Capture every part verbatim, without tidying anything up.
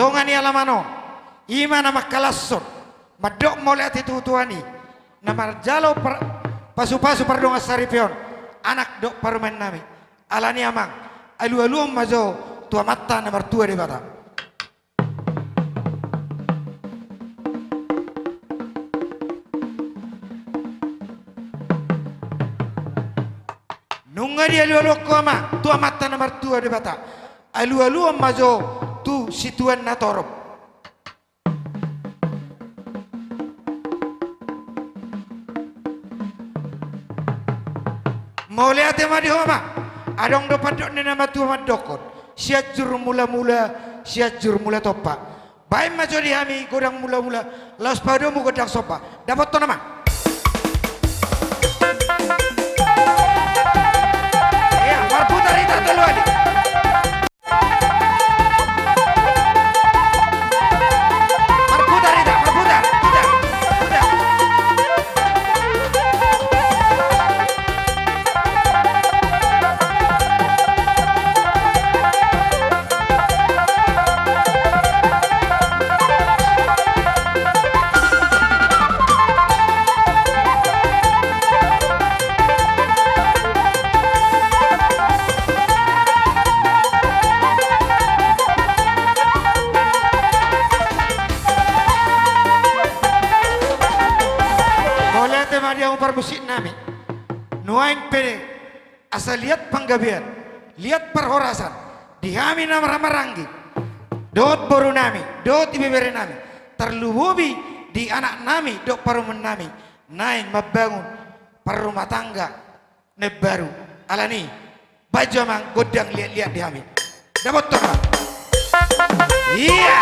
Dongan ni alaman on, i ma na mangkalashon, mandok mauliate tu Tuhan i, na manjalo par-, pasupasu pardongan saripeon, anak dohot parumaen nami. Alani i amang, alualuhon ma jo tu Amanta na martua Debata. Nunga dialualuhon ho amang tu Amanta na martua Debata, alualuhon ma jo tu situan na torop. Mauliate ma di ho amang. Adong do pandok ni na matua mandokkon: Sianjur Mulamula, Sianjur Mulatompa. Baen ma jo di hami godang mulamula, laos padomu gondang somba. Dapothon amang. Iya, marputar hita tolu hali. Marputar hita, marputar, putar, putar. Mauliate ma di hamu parmusik nami. Nuaeng pe asa liat panggabean, liat parhorasan di hami na marhahamaranggi, dohot boru nami, dohot ibebere nami, tarlumobi di anak nami dohot parumaen nami, naeng mambangun parrumatangga na baru. Alani i, baen jo amang gondang liat-liat di hami. Dapothon ma. Iya.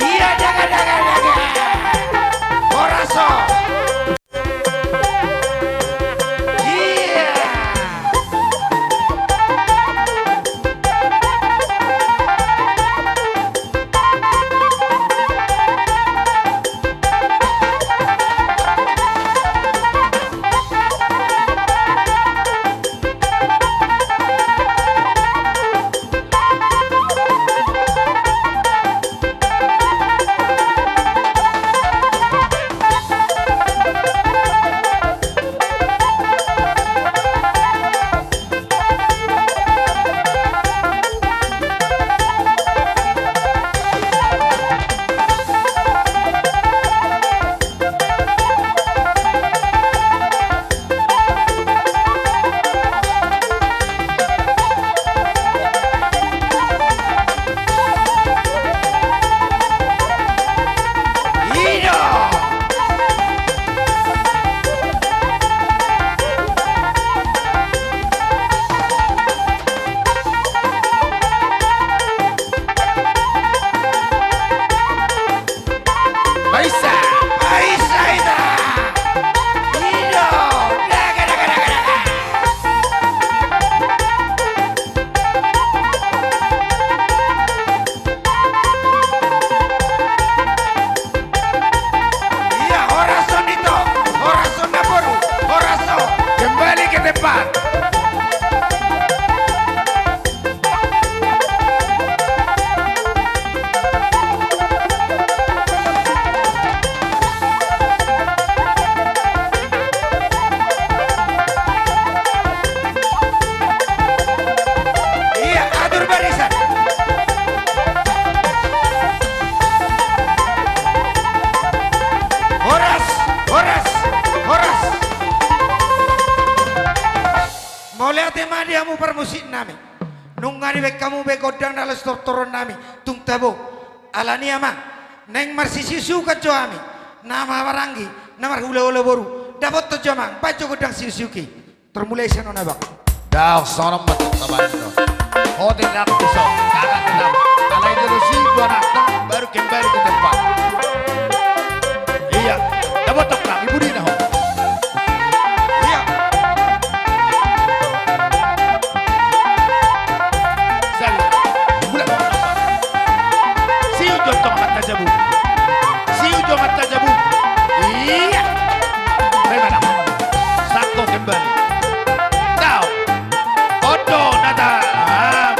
Iya, daga, daga, daga. Horas ho. Iya. Baisa, baisa hita. Ido, daga, daga, daga, daga. Iya, horas on ito, horas on namboru, horas on. Kembali ke tempat. Iya, atur barisan. Horas, horas, horas. Mauliate ma di hamu parmusik nami. Nunga dibaen hamu be gondang na laos tortoron nami, tung tabo. Alani i amang, naeng marsisiusiuan jo hami, na marhahamaranggi, na marhulahula boru. Dapothon jo amang, baen jo gondang siusiu i. Tor mulai sian on abang. Daong, songon on ma tung tabaen do. Hotel Raptus on, kakak tetap. Alai jolo siu tu anakna, baru kembali ke tempat. Iya, dapothon nang, ibu dina ho. Iya. Sali. Mulak. Siu jo tong mata jabu. Siu jo mata jabu. Iya. Baik, mana? Satu kembali. Kau. Odo nata. Ah,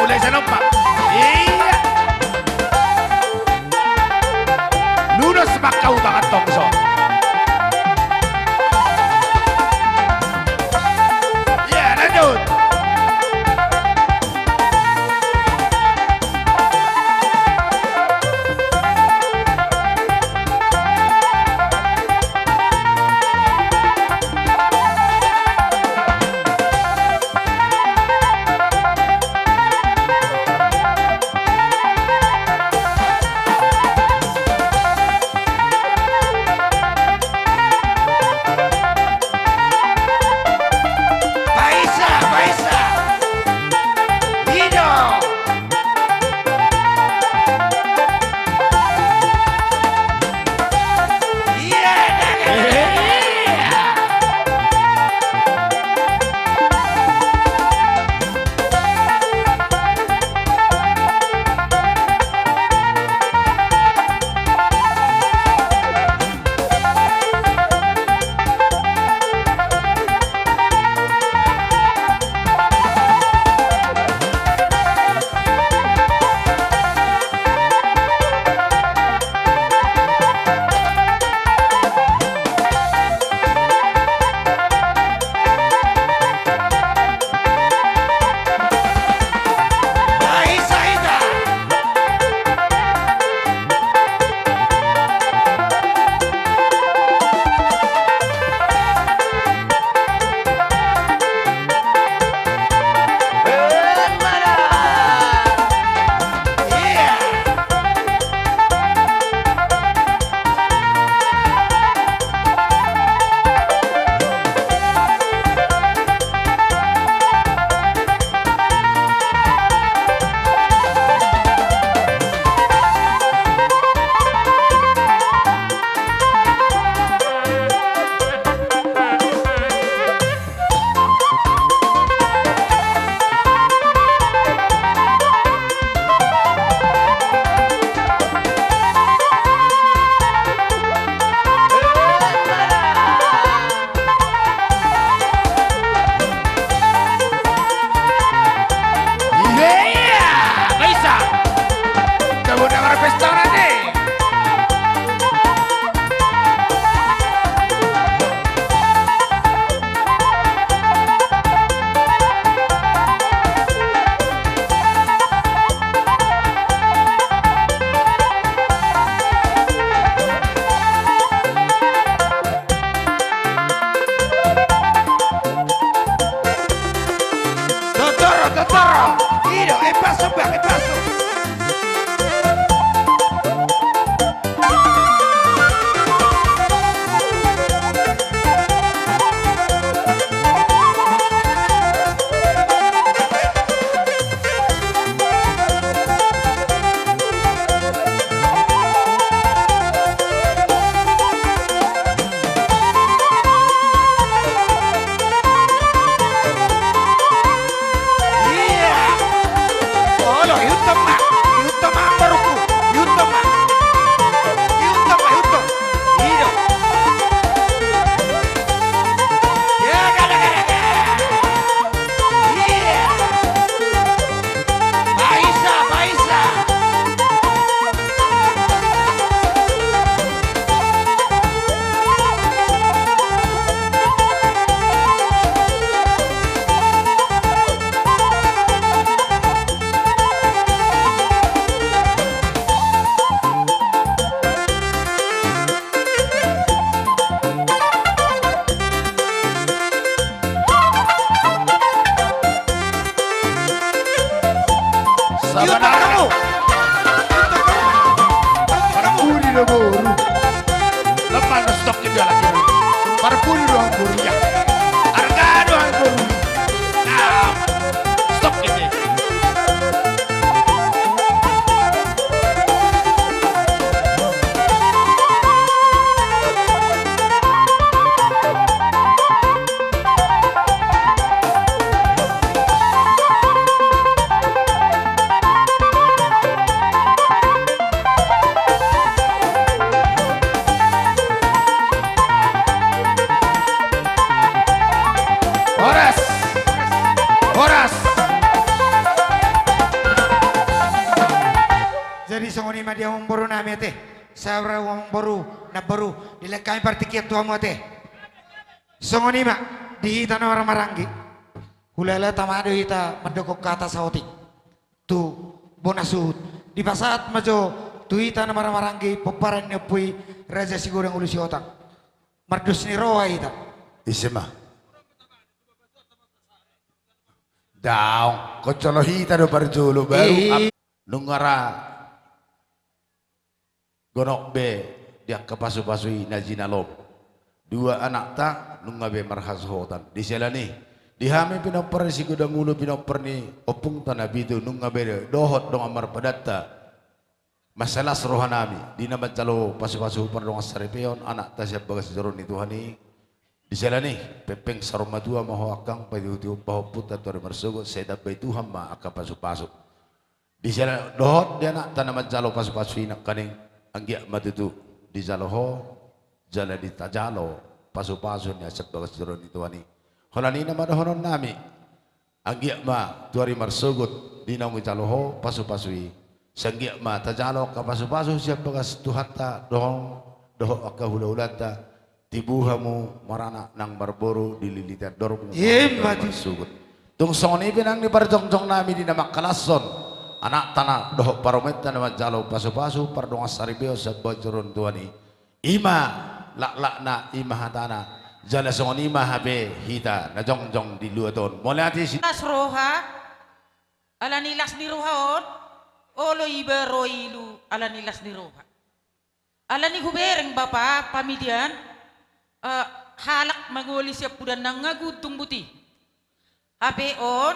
Paso, paso. Sabar. Parpudi do boru. Lepas do stop gitu lagi. Parpudi do boru ya. Arga do boru. Nah, stop gitu. Horas. Horas. Jadi songon i ma di amangboru nami ate. Saur amangboru, namboru, dilehon hami partingkian tu hamu ate. Songon i ma di hita na marhahamaranggi. Hulala tama do hita mandok hata saotik tu bona suhut. Dipasahat ma jo tu hita na marhahamaranggi pomparan ni ompu i Raja Sigodang Ulu Sihotang. Mardos ni roha hita. Ise ma. Daong, konsolo hita do parjolo baru. Nunga ra gonop be di angka pasupasu i na jinalom. Dua anakta nunga be marhasohotan. Di siala ni i, di hami pinompar ni Sigodang Ulu, pinompar ni ompungta na pitu, nunga be dohot dongan marpadanta. Mansai las rohanami di na manjalo pasupasu pardongansaripeon anakta sian bagas joro ni Tuhan i. Di siala ni i, pengpeng saur matua ma ho angkang, paihutihut pahompunta tu ari marsogot, sai ditambai Tuhan ma angka pasupasu. Di siala dohot di anakta na manjalo pasupasu i nangkaning, anggiat ma tutu dijalo ho jala ditajalo pasupasu na sian bagas joro ni Tuhan i. Holan i nama dohononnami. Anggiat ma tu ari marsogot di naung dijalo ho pasupasu i, sai anggiat ma tajalo angka pasupasu sian bagas Tuhanta dohot angka hulahulanta. Tibu hamu maranak nang marboru, dililiti andormu. Ima tutu. Marsogot. Tung songon i pe nang ni parjongjongnami di na mangkalashon anakta na dohot parumaenta na manjalo pasupasu pardongansaripeon sian bagas joro ni Tuhan i. Ima laklakna, ima hatana. Jala songon i ma hape hita na jongjong di luat on. Mauliate si. Las roha, ala ni las ni roha on, olo iba ro ilu ala ni las ni roha. Ala ni hubereng bapa pamidian, eh, halak mangoli siampudan nang agu untung buti. Hape on,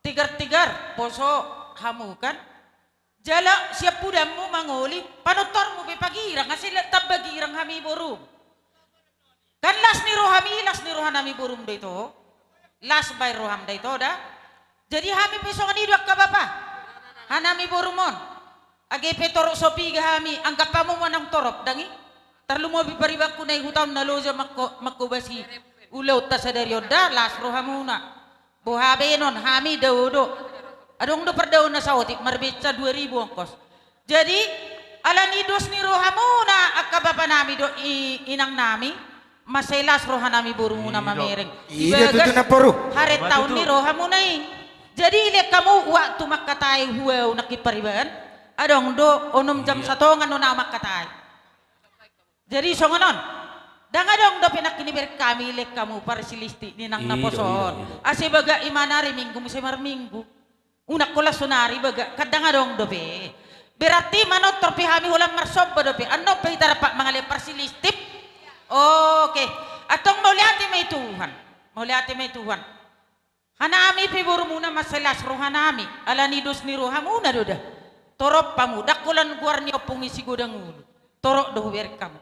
tegar-tegar, poso hamu kan? Jala siampudanmu mangoli, panortormu pe pagirang, asa tamba girang hami borum. Kan las ni rohami, las ni rohanami borum do ito. Las baen roham do ito da. Jadi hami pe songon i do angka bapa. Hanami borum on. Age pe torop so piga hami, anggap hamu ma nang torop, dang i. Tarlumobi paribanku na i hutaon na loja mangko-, mangkobasi ulaonta sadari on da, las rohamuna. Boha baenon, hami dao do. Adong do pardaoan na saotik, marbenca dua ribu ongkos. Jadi, ala ni dos ni rohamuna, angka bapanami dohot i-, inangnami, mansai las rohanami borumuna mamereng. Di bagas harentaon ni rohamuna i. Jadi, lehon hamu waktu mangkatai hu au nangkin pariban, adong do onom jam satonga do na mangkatai. Jadi songon on. Ndang adong dope nangkin ibereng hami, lehon hamu parsilistik ni nang naposo on. Asa bagak i ma na ari Minggu muse marminggu. Unang holan sonari baga, kadang adong dope. Berarti manortor pe hami holan marsomba dope. Annon pe hita rap mangalean parsilistip. Oke. Antong mauliate ma i Tuhan. Mauliate ma i Tuhan. Hanami pe borumuna mansai las rohanami, ala ni dos ni rohamuna do da. Torop hamu, ndang holan goar ni ompung i Sigodang Ulu. Torop do hubereng hamu.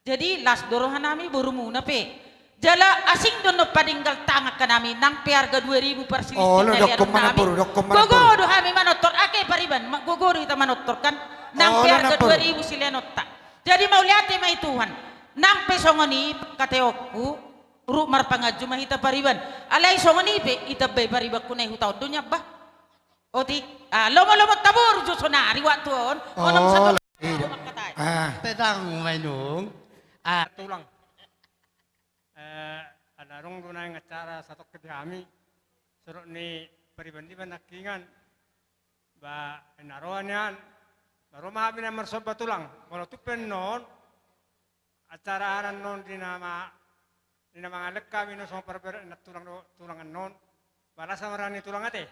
Jadi las do rohanami borumuna pe. Jala asing do annon padenggal tangan hanami, nang pe arga dua ribu parsilistip na nialunami. Gogo do hami manortor, ake pariban, ma-, gogo do hita manortor kan. Nang pe arga dua ribu sileanonta. Jadi mauliate ma i Tuhan. Nang pe songon i kateonku. Ruk marpanganju ma hita pariban. Alai songon i pe, itambai paribanku na i huta on do nian bah. Otik, ah, lomo-lomo taboru jo sonari waktu on. Onom satu. Pedang ma inung. Ah, tulang. Eh, ala adong do naeng acara satongkin di hami. Sorot ni pariban-iban nangkiningan. Ba, ina roa nian. Ba ro ma hami na marsomba tulang. Molo tung pe annon. Acara aran non di nama, di nama ngalek kami no songon parbeda na tulang do, tulang annon. Balas sama rani tulang ate.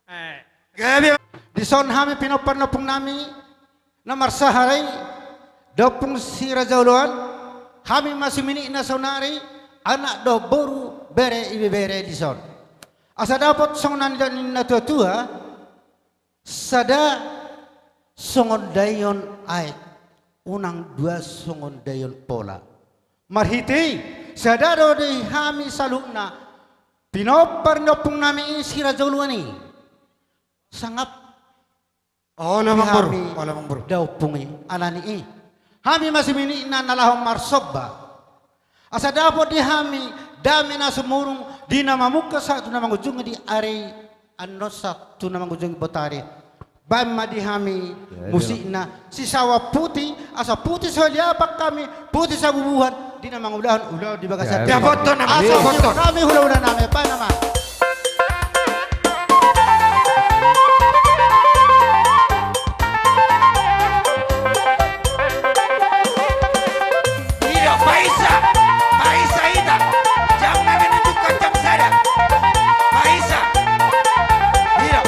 Eh. Gabe. Dison hami pinompar ni ompung nami na marsahalai, da ompung si Raja Oloan, hami ma suminikna sonari, anak dohot boru, bere ibebere dison. Asa dapot songon na nidok ni na tua-tua, sada songon daion aek, unang dua songon daion pola. Marhite i, sada do di hami saluhutna, pinompar ni ompung nami i si Raja Oloan i. Sangap. Olo, Amangboru. Olo, Amangboru. Da ompung i, ala ni i. Hami ma suminikna na laho marsomba. Asa dapot di hami dame na sumurung di na mamungka sahat tu na mangujungi di ari annon sahat tu na mangujungi botari. Baen ma di hami musikna si Sawan Puti, asa puti sahali apak hami, puti sabubuhan di na mangulahon ulaon di bagasan. Asa hami hula-hula nami, baen ma. Ida, paisa, paisa ita. Jam na menunjukkan jam sada. Paisa. Ida.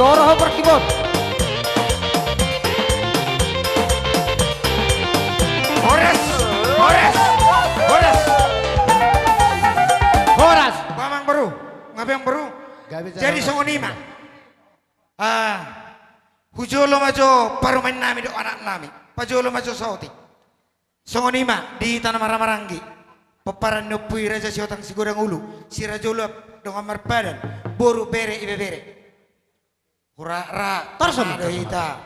Toro ho parkibon. Horas, horas, horas. Horas. Amangboru, nunga be, amangboru? Gabe. Jadi songon i ma. Ah, hujolo ma jo parumaennami dohot anaknami. Pajolo ma jo saotik. Songon i ma di hita na marhahamaranggi. Pomparan ni Ompu i Raja Sihotang Sigodang Ulu, si Raja Uluan Dongan Marpadan, boru, bere, ibebere. Hura-hura. Torson ma do hita.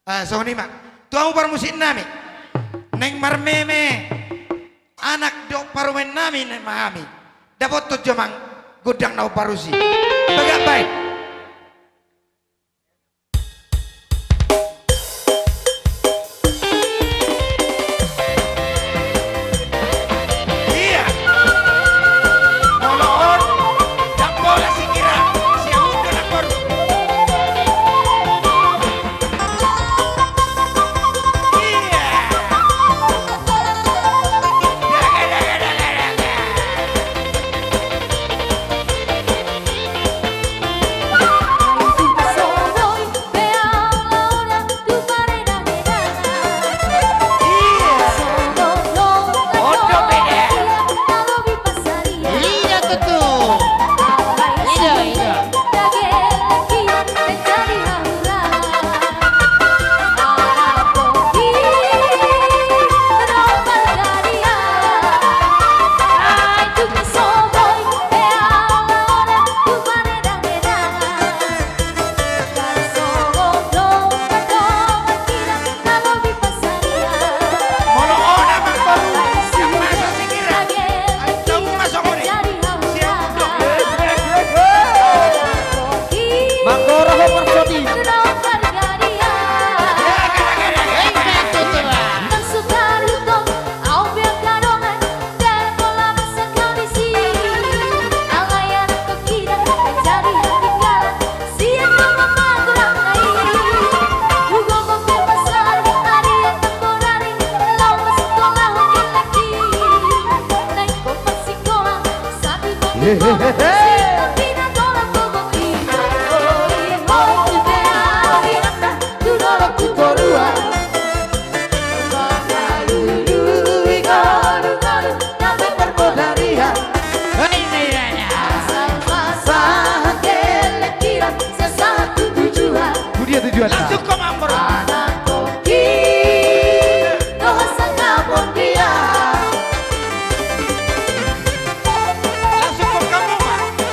Ah, songon i ma. Tu hamu parmusiknami, naeng marmeme anak dohot parumaennami, naeng ma hami. Dapothon jo amang gondang na hombar usi. Bagak baen. Ia. Molo on, ndang pola singkir, siamun do nang boru. Ia. Daga, daga, daga, daga. Dia tujuan. Langsung ke Mamor. Langsung ke kamu, Mak.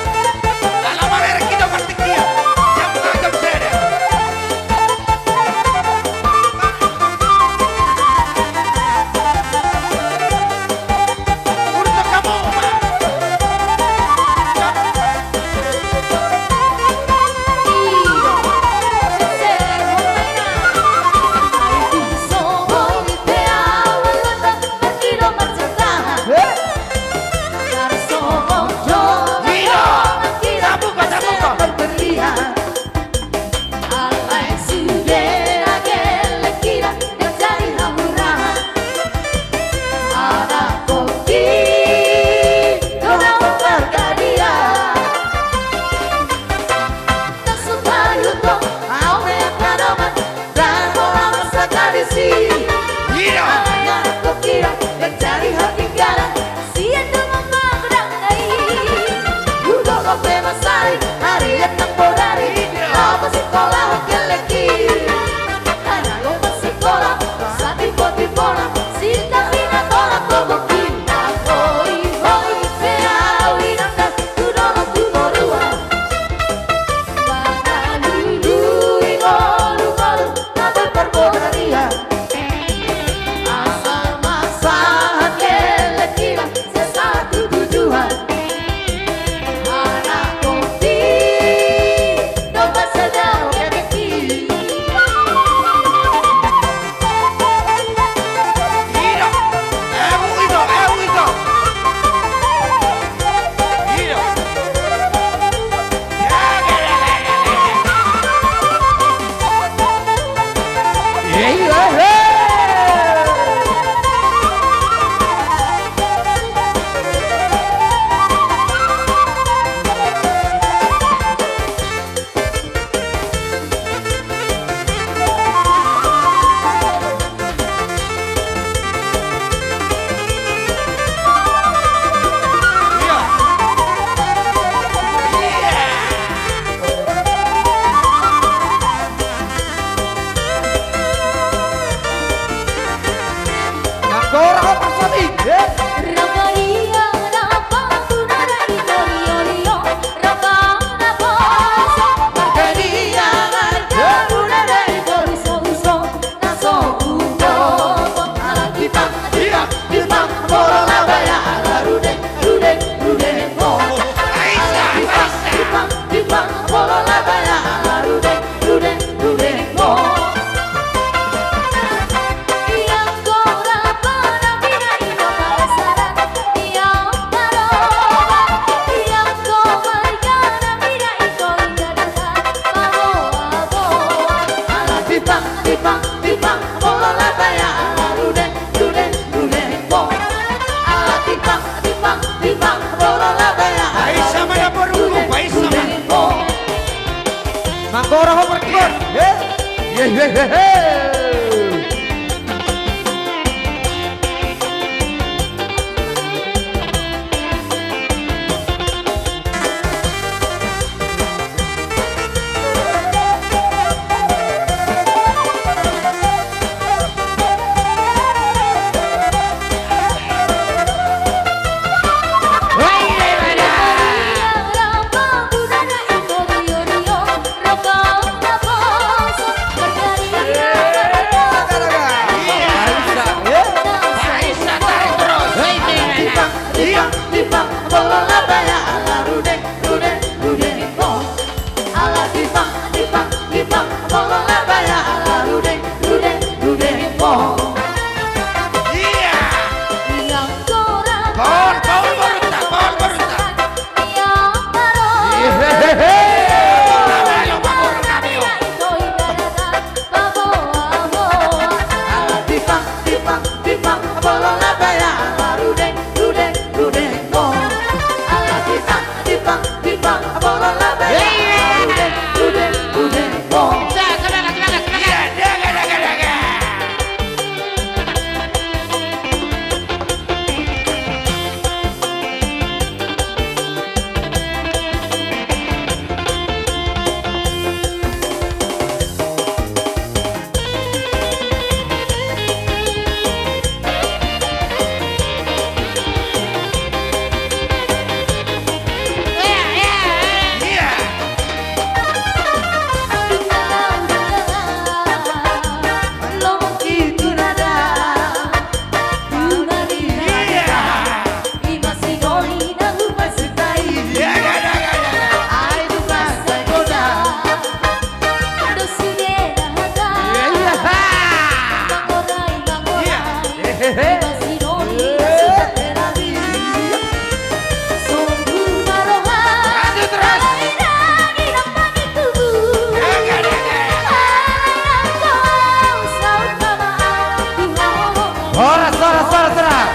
Horas, horas, horas, horas.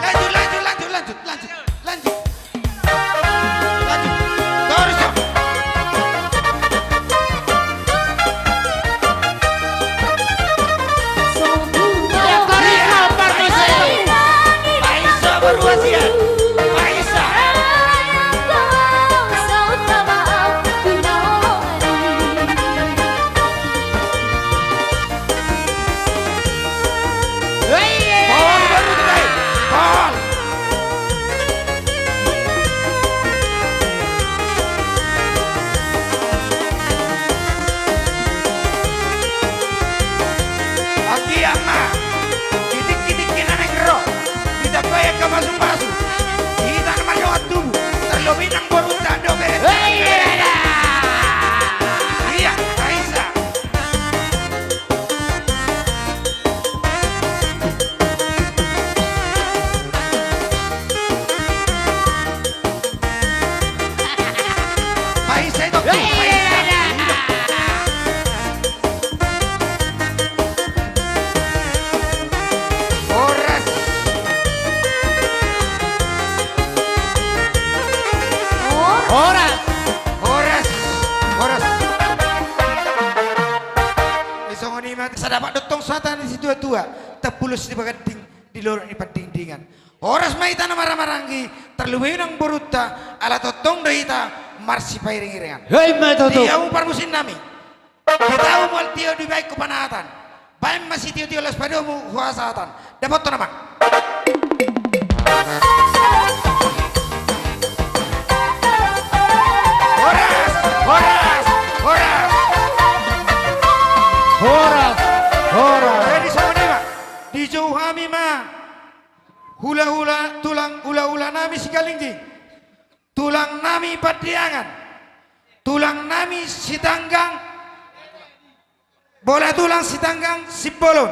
Lanjut, lanjut, lanjut, lanjut, lanjut, lanjut. Lanjut. Torus, yo. Ya, torus, yo, torus, yo. Paisa, berbuat, ya. Paisa. Pol, baru tu, pol. Agia ma. Di tingki-tingki na naeng ro. Ditambai angka pasu-pasu. Hita na marjongan tubu. Tarlobi nang borunta dope. Hei, hei, hei. Ia, Raisa. Paisa itu, paisa. Horas. Horas. Horas. Horas. Isongon i ma, sai dapot do tong sahatan ni situa-tua, tampulos di baganding, di lorok ni pandingdingan. Horas ma hita na marhahamaranggi, tarlumobi nang borunta, ala tongtong do hita marsipairing-iringan. Hei, ma tutu. Di hamu parmusiknami. Di tau mual tio dibaen tu panahatan. Baen ma sitio-tio las padomu huhasahatan. Dapothon ma. Horas, horas, horas. Horas, horas. Jadi songon i ma. Dijou hami ma. Hula-hula, tulang hula-hula nami Sigalingging, tulang nami Pandiangan, tulang nami Sitanggang, bola tulang Sitanggang Simbolon,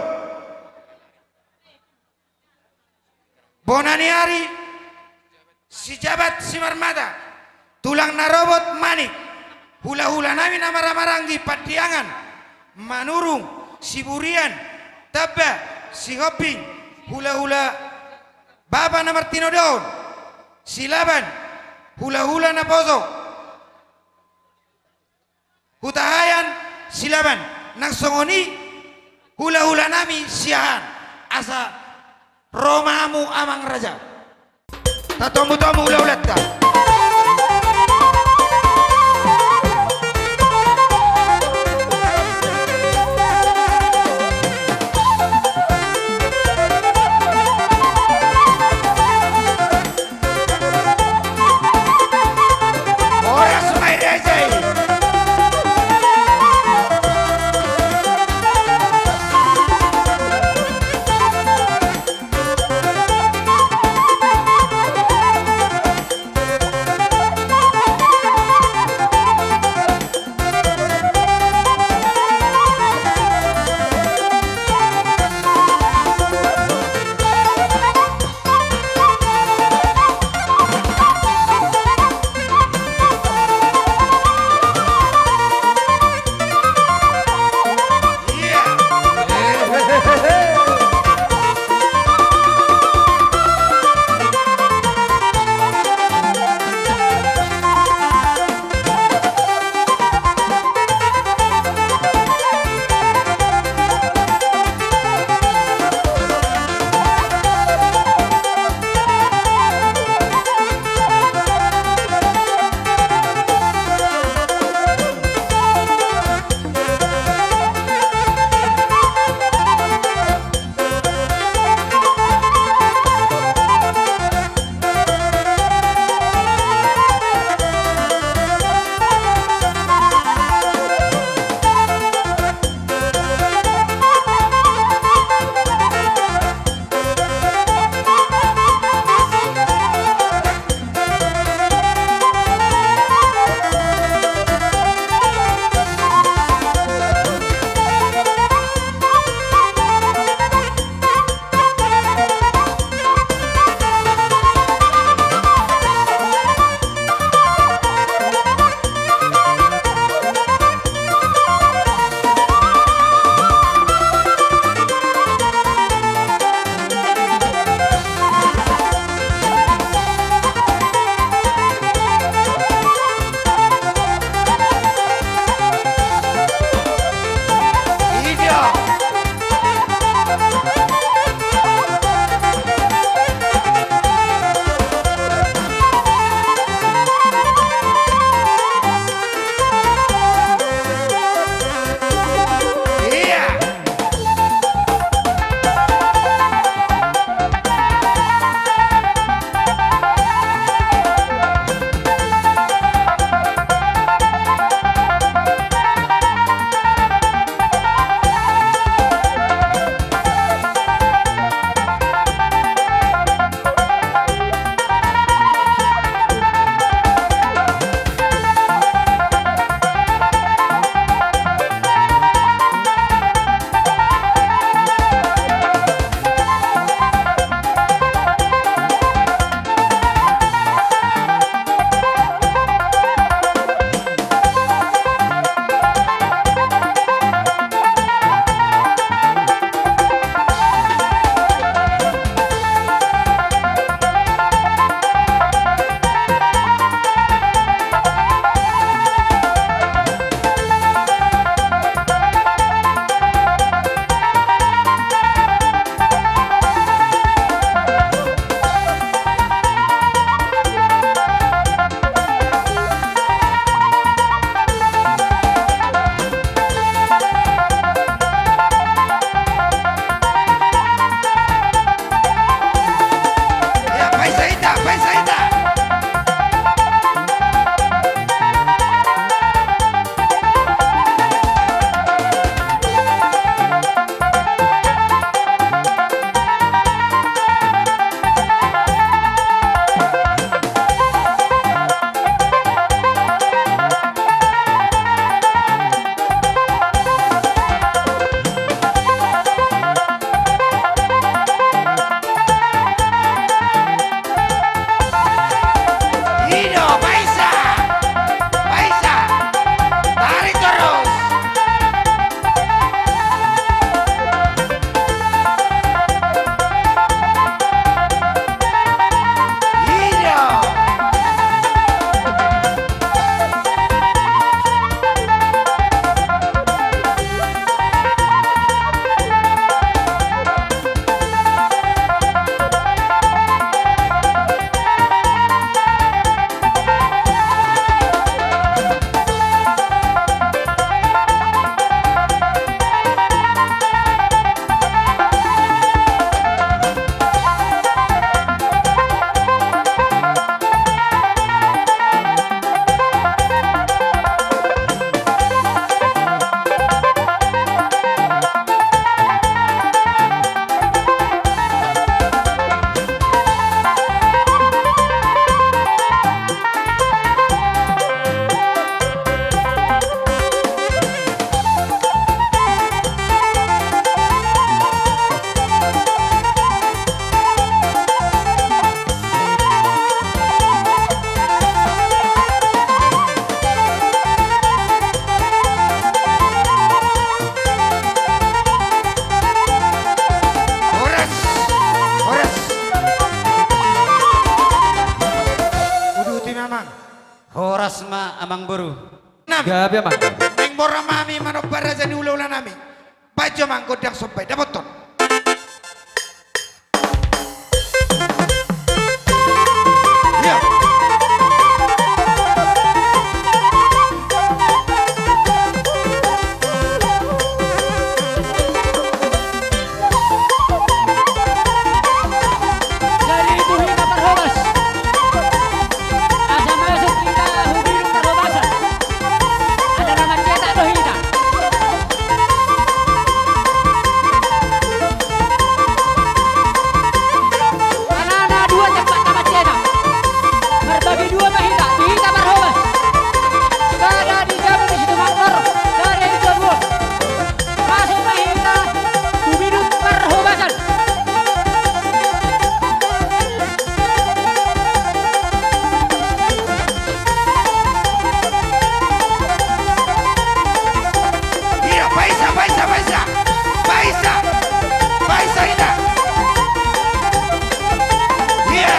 bona ni ari Sijabat Simarmata, tulang na robot Manik, hula-hula nami na marhahamaranggi Pandiangan, Manurung, Siburian, Tamba, Sihombing, hula-hula bapa na martinodohon, Silaban, hula-hula na poso, Hutahaean Silaban, nang songon i hulahulanami Siahaan, asa ro ma hamu amang raja. Tatombutombu hulahulanta. Horas ma i raja i. Horas ma amangboru. Nami. Gabe amang. Naeng borhat ma hami manomba raja ni hulahula nami. Baen jo amang gondang somba i, dapothon. Iya. Jadi tu hita parhobas. Asa masuk hita hu bidung parhobasan. Asa na mancetak do hita. Alana dua tempat na mancetak. Marbagi dua ma hita, di hita parhobas. Sada di jabu ni Situmorang, sada di jabu on. Masuk ma hita tu bidung parhobasan. Iya, paisa, paisa, paisa. Paisa. Paisa hita. Iya.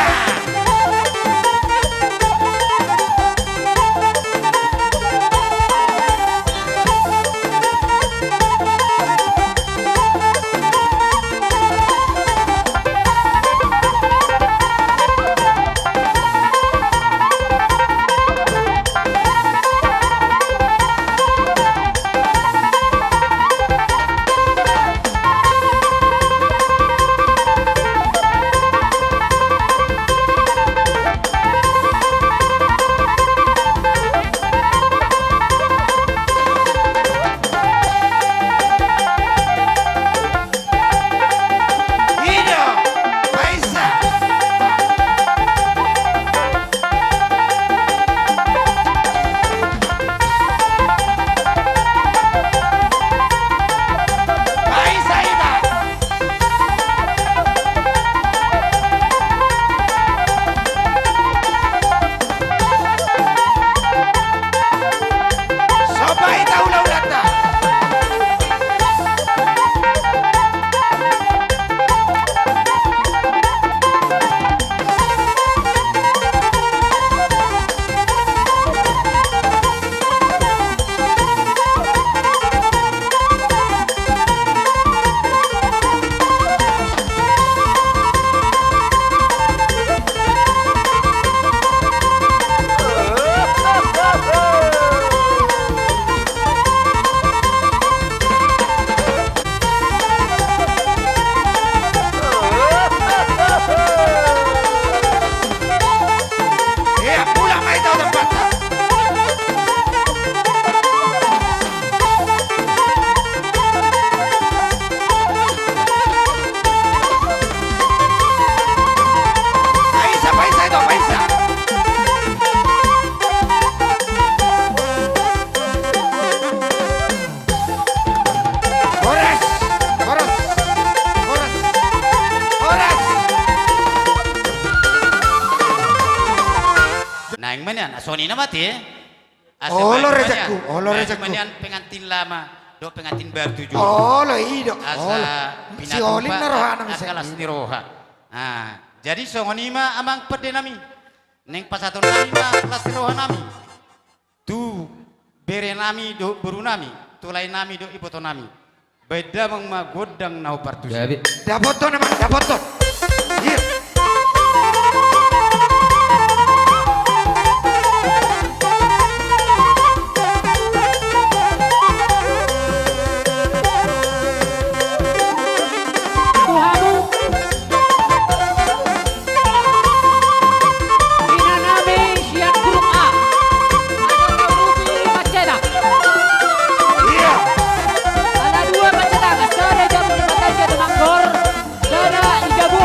Horas, horas, horas, horas. Naeng ma nian, songon i ma ate. Asa olo baen ma rejakku, nian, olo baen rejakku. Ma nian pengantin lama dohot pengantin baru tujuh. Olo i do, asa olo. Pinatupa, siolin na rohana angka las ni roha. Nah, jadi songon i ma amang pande nami. Naeng pasahaton nami ma las ni roha nami. Tu bere nami dohot boru nami, tu lae nami dohot iboto nami. Baen damang ma gondang na hombar tusi. Gabe. Dapothon amang, dapothon. Iya. Tu hamu. Ina nami sian grup A. Asa taurupi mancetak. Iya. Ala dua mancetak, sada di jabu ni Patasia Tumangkor, sada di jabu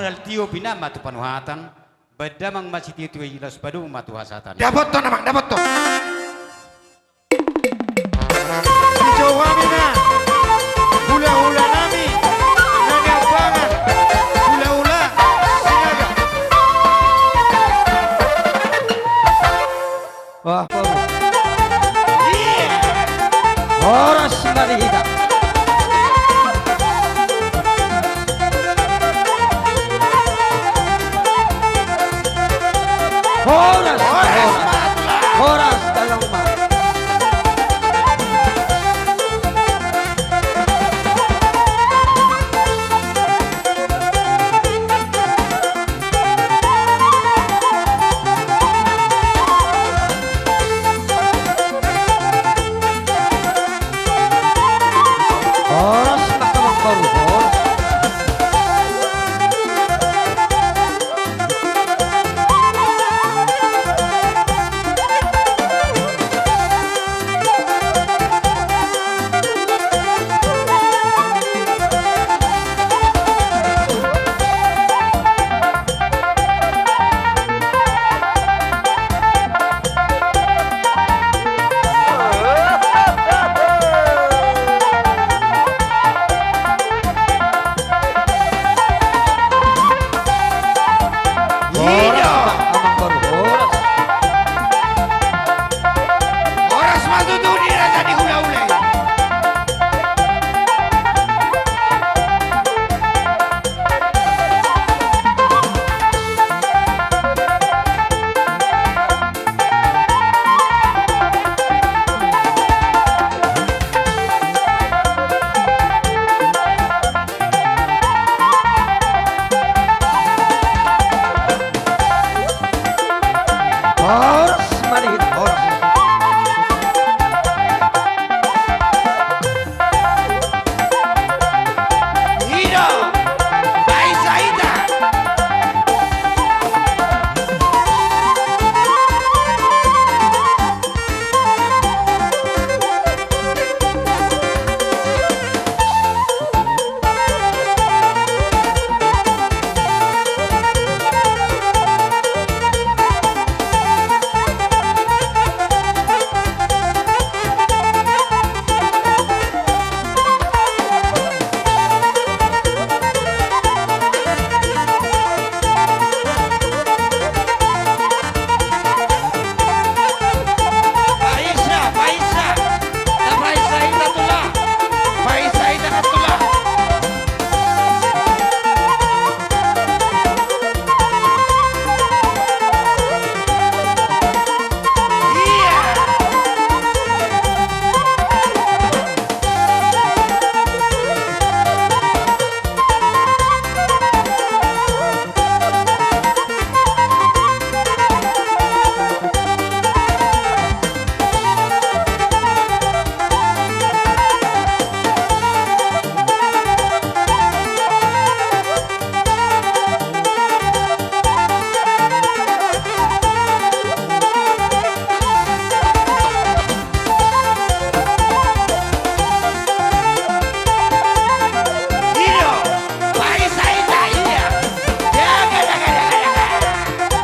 Tio pina ma tu panuhatan, baen damang ma sitio-tio i, laos padomu ma tu hasahatan. Dapothon, amang, dapothon. Dijou hami ma hula-hula nami na niambangan, hula-hula Sinaga. Wah, boru. Horas ma di hita. Horas, horas. Horas, tolong ma. Horas ma, amang boru, horas. Horas ma, amang boru, horas. Horas ma tutu di raja ni hula-hula i. Horas ma di hita, horas. I do, baen sa hita. Paisa, paisa. Tapaisa hita, tulang. Paisa hita, tulang. Ia.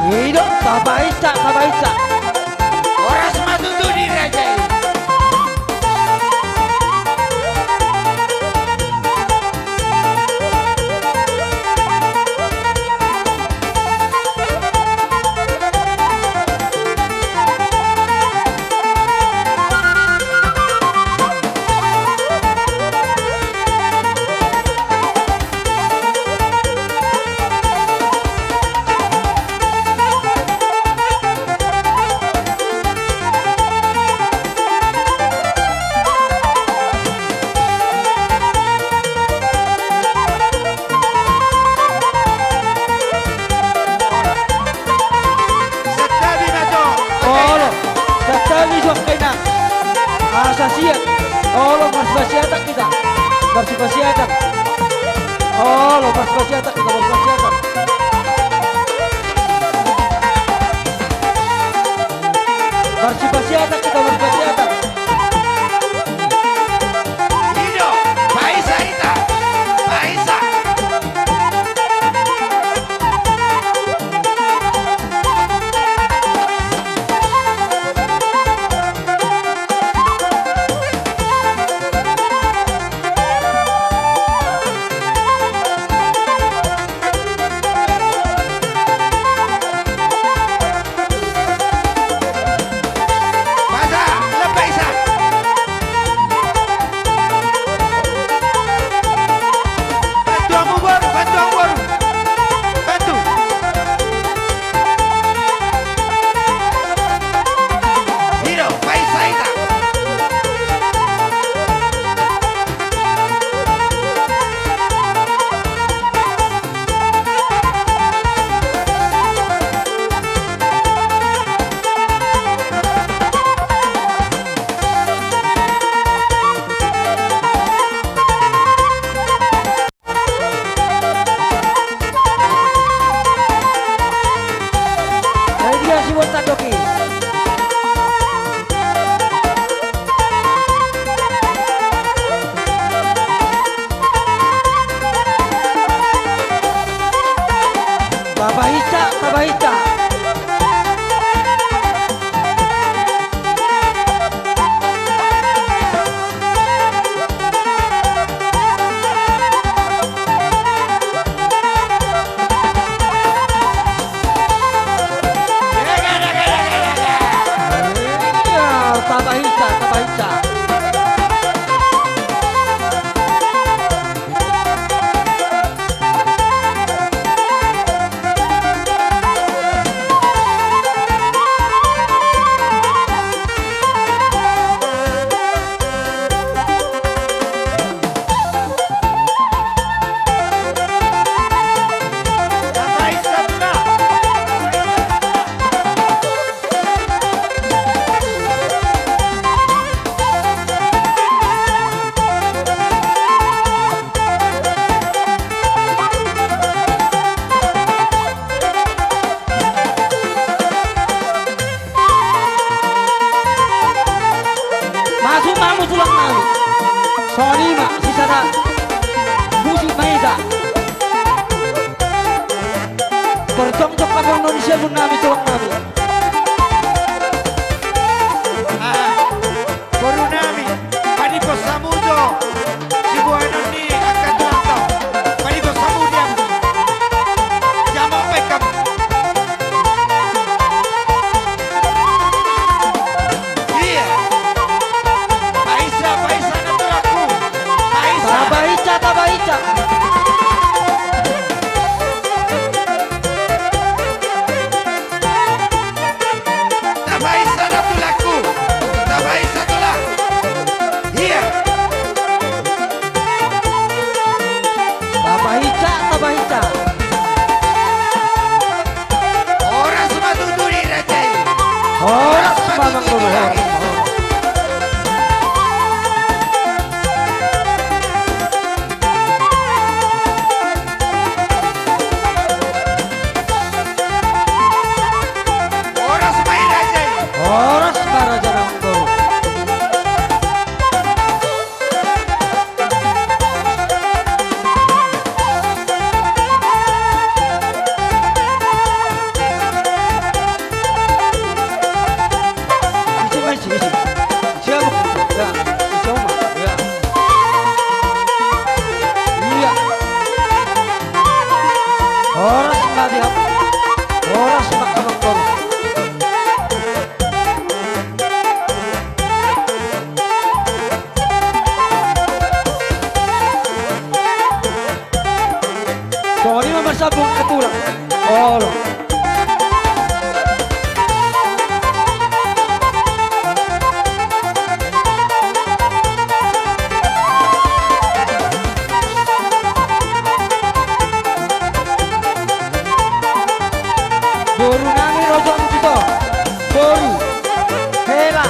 I do, tapaisa, tapaisa. Horas ma tutu di raja i. Santabi ma jo. Olo, santabi jo, kena. Asa siat. Olo, marsipasiatan hita. Marsipasiatan. Olo, marsipasiatan hita, marsipasiatan. Marsipasiatan hita, marsipasiatan. I do, paisa hita, paisa. Baita. Tabaita, tabaita. Masuk ma hamu tulang nami. Songon i ma sisada musik ma hita. Bertongtong kabong non siamun nami tulang nami. Boru nami, panimpos hamu jo sibuanon ni angka tulangta. Panimpos hamu di hamu. Jama baik hamu. Iya. Paisa, paisa na tulangku. Paisa. Tabaita, tabaita. Tabaisa na tulangku. Tabaisa tulang. Iya. Tabaisa, tabaisa. Horas ma tutu di raja i. Horas ma tutu di raja i. Horas ma i raja i. Horas ma raja nang boru. Isi ma isi, isi. Siap, ya. Isi ma, ya. Iya. Horas ma di hamu. Horas ma hamu. Songon i ma marsambung angka tulang. Olo. Boru nami Raja Muntito. Boru. Hela.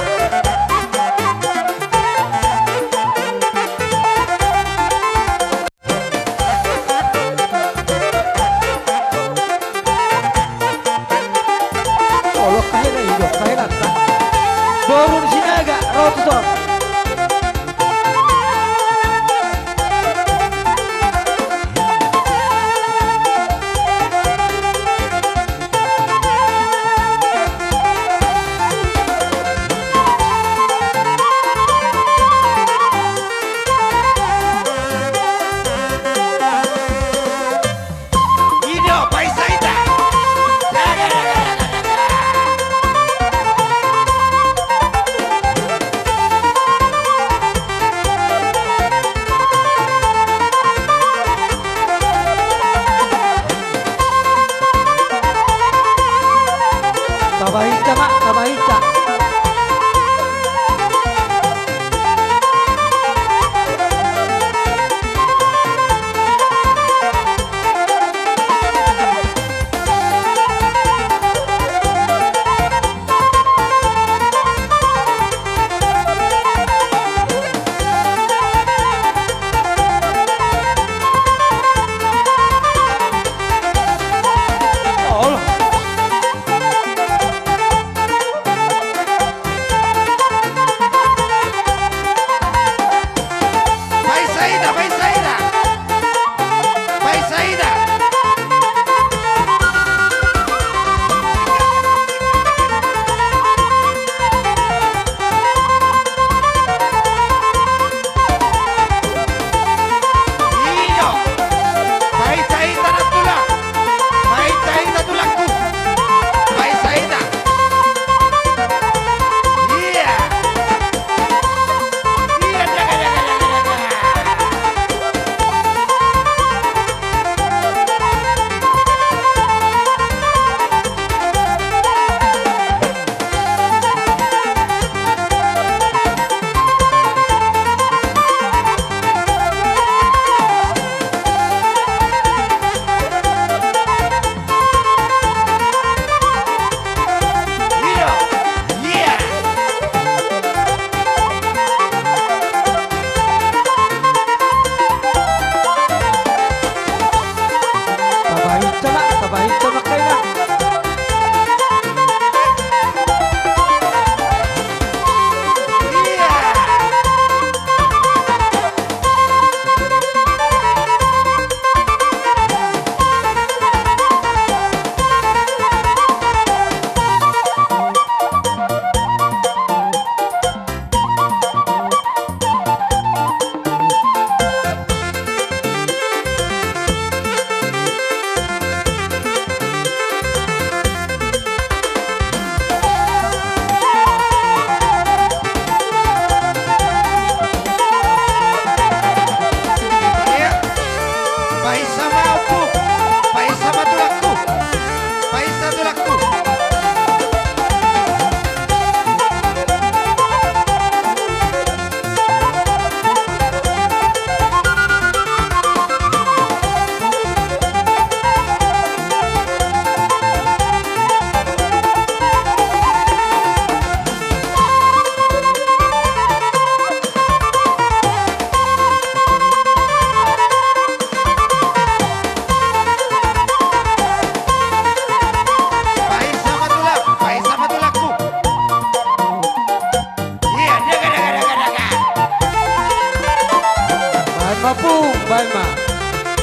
Baen ma.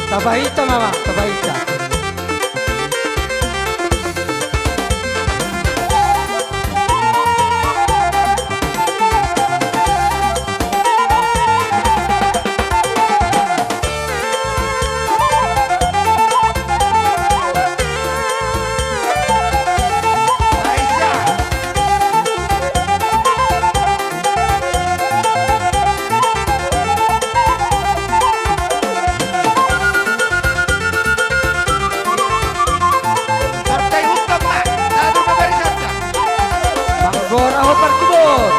Tapahinta ma, tapahinta. Partai Hukum, Pak. Satu pembarisanta. Manggora ho parkubon.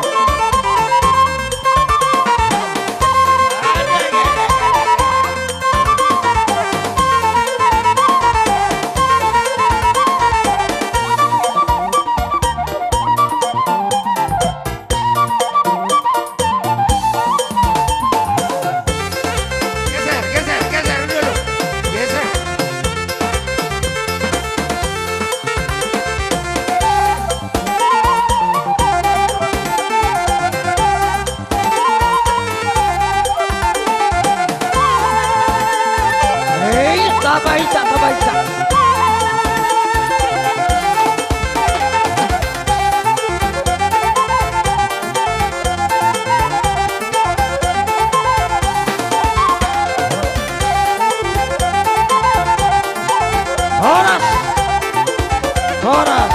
Geser, geser, geser dulu. Geser. Hei, tapahinta, tapahinta. Horas. Horas.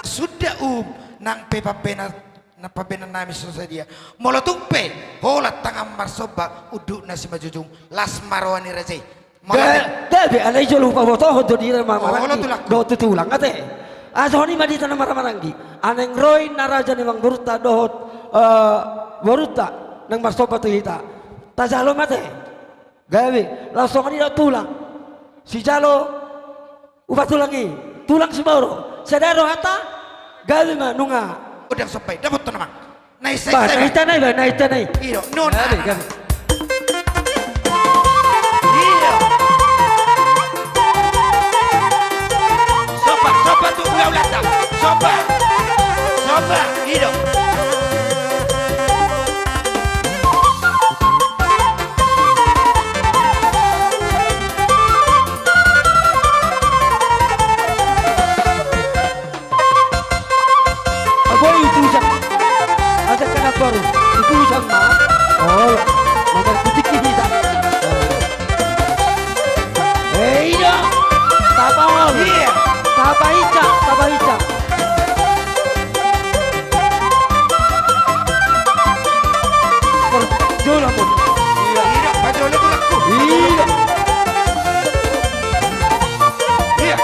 Suda, um, nang pe pambahenan, nang pambahenan nami so sadia. Molo tung pe holan tangan marsomba unduk na simanjujung, las ma roha ni raja i. Molo te- Gabe, alai jolo hupabotohon do di na marhahamaranggi. Olo, tulangku. Dohot tu tulang ate. Asa songon i ma di hita na marhahamaranggi. Naeng ro i na raja ni amangborunta dohot, eh, borunta naeng marsomba tu hita. Tajalo ma ate. Gabe, laos songon i do tulang. Sijalo upa tulang i, tulang sumoro. Sada rohanta, gabe ma nunga. Godang somba i, dapothon, amang. Nai, sai, bah, sai, nai bah. Hita nai bah, nai hita nai. Iyo, non. Gabe, gabe. Iyo. Somba, somba tu hulahulanta. Somba. Somba, iyo. Abo, utusan. Asa kena baru. Utusan ma. Oh, nomor putih kita. Eh, iya. Tapahol. Iya. Tapahinta, tapahinta. Parjolo, mon. Iya. Iya, parjolo, tulangku. Iya. Iya.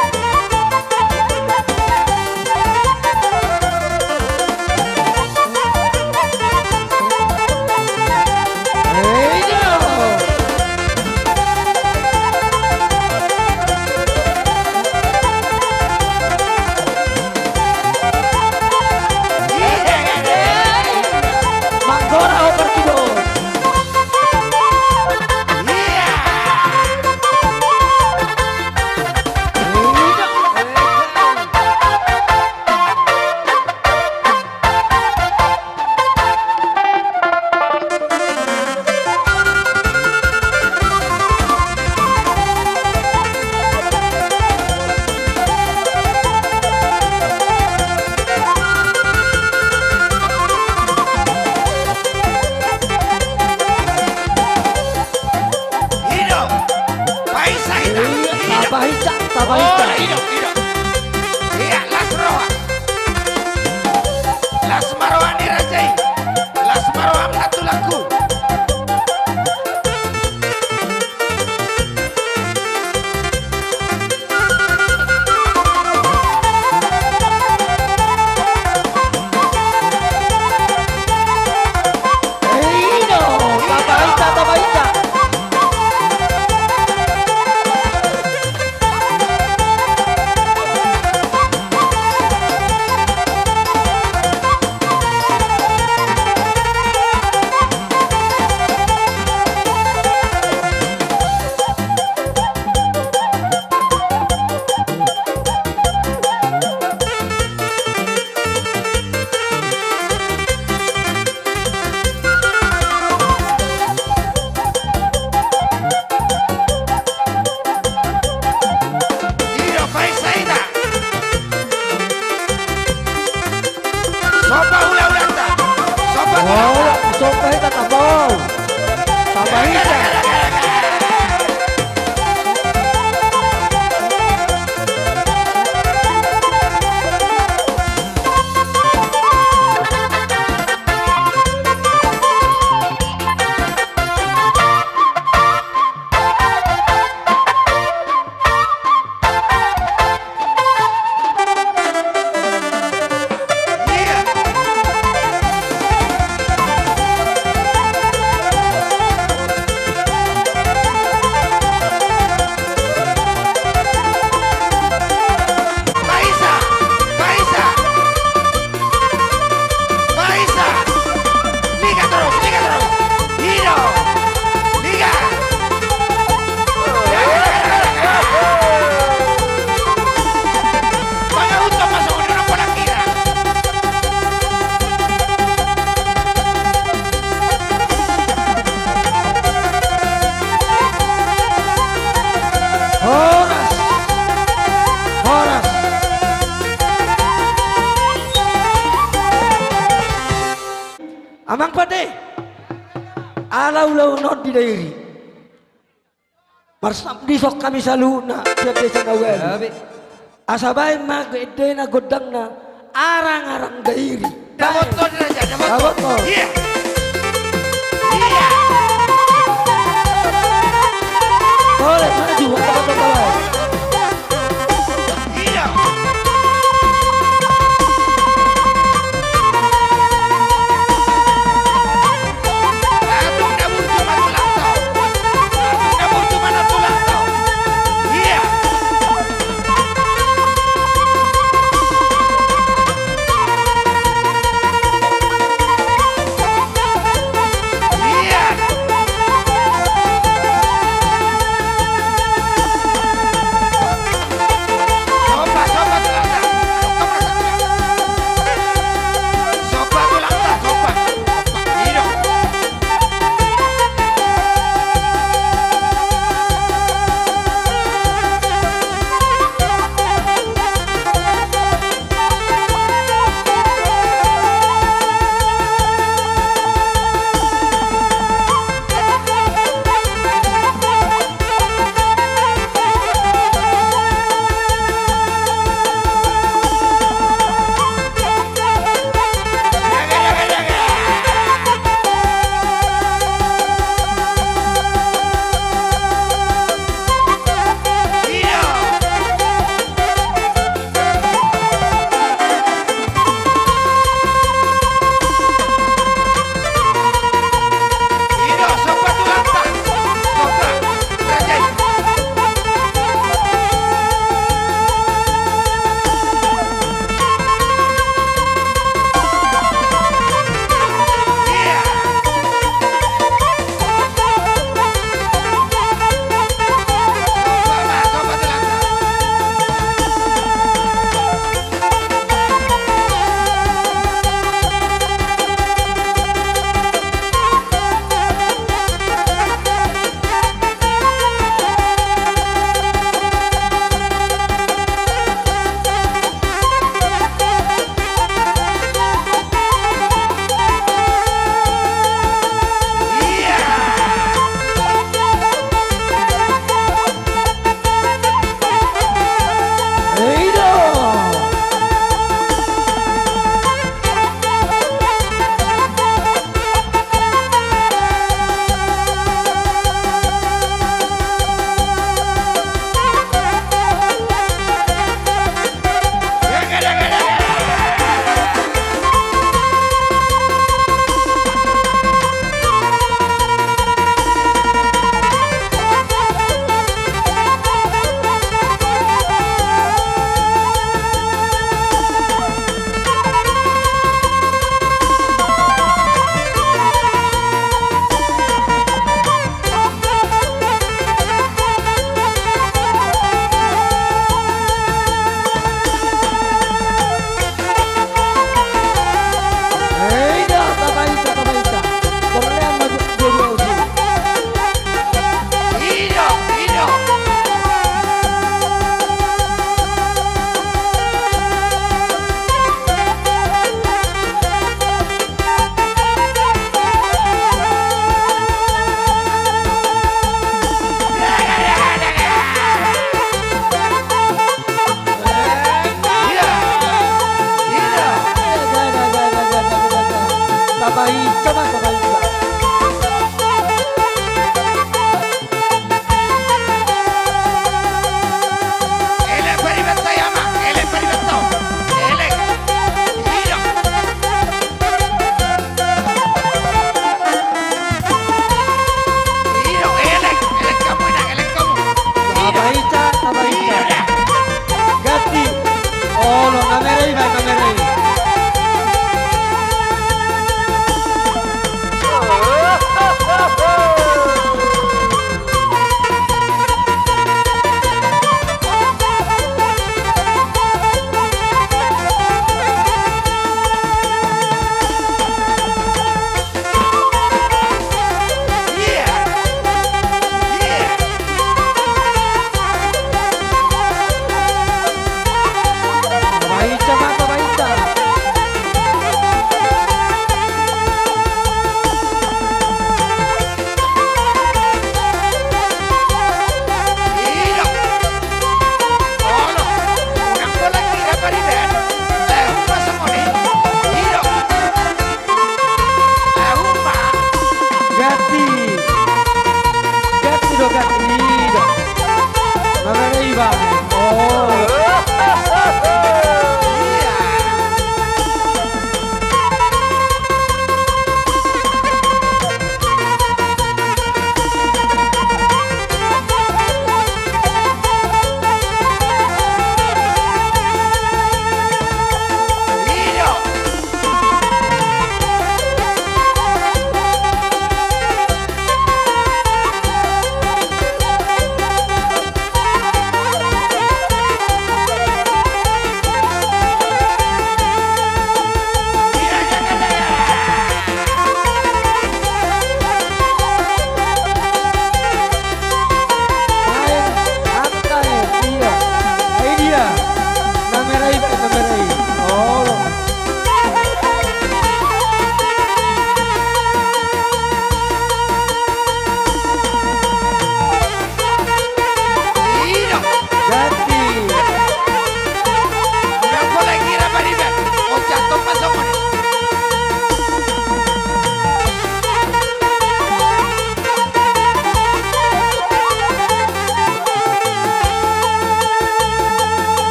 Ala ulaon on di Dairi. Marsap dison hami saluhutna sian desa na ualu. Asa baen ma endena gondangna Arang-arang Dairi. Dapothon raja, dapothon. Dapothon. Iya. Iya. Boleh maju, dapothon boleh. Iya. Atung na burju ma tulang to. Atung na burju ma na tulang to. Iya.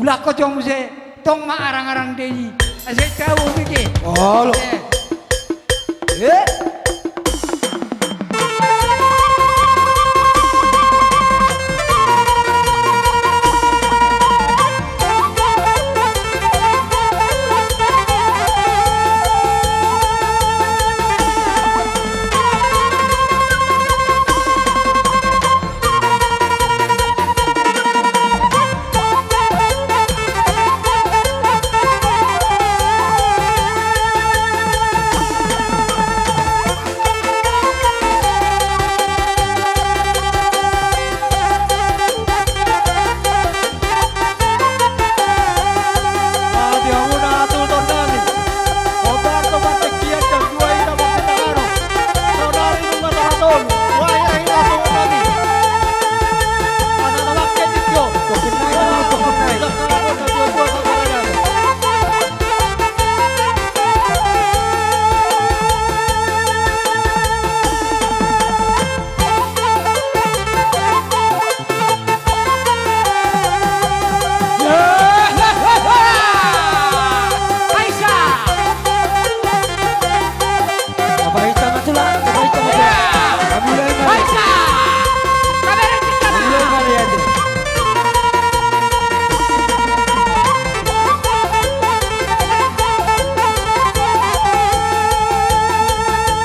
Laho jo muse, tong ma arang-arang dei. Asa tau bege. Olo. Eh. Eh.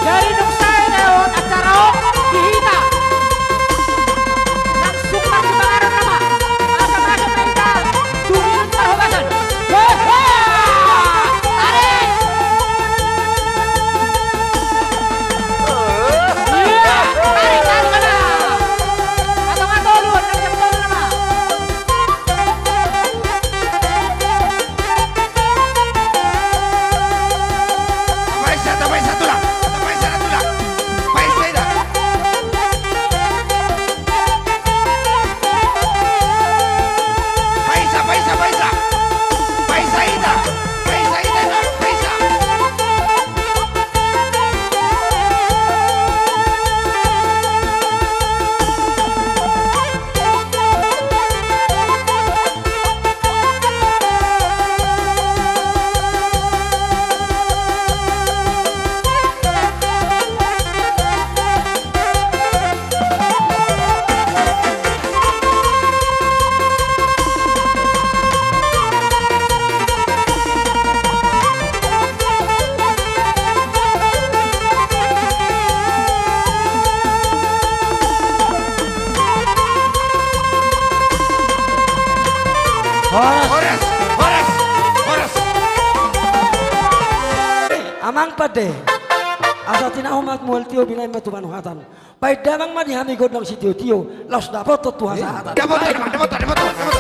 Jadi dung sae lewat acara on di hita. Langsung marsipanganon nama. Asa-asa ma hita. Tuminon parhobasan. Hehe. Tarik. Iya, tarik, tarik nama. Atau atau lu, tarik, tarik nama. Tapaisa, tapaisa, tulang. Tapaisa, tulang. Tapaisa, ida. Paisa, paisa, paisa. Paisa, ida. Paisa, ida, ida. Paisa. Horas. Horas. Horas. Horas. Amang pande. Asa tinahu ma mual tio, binahen ma tu panuhatan. Baen damang ma di hami gondang sitio-tio, laos dapothon tu hasahatan. Dapothon, dapothon, dapothon, dapothon.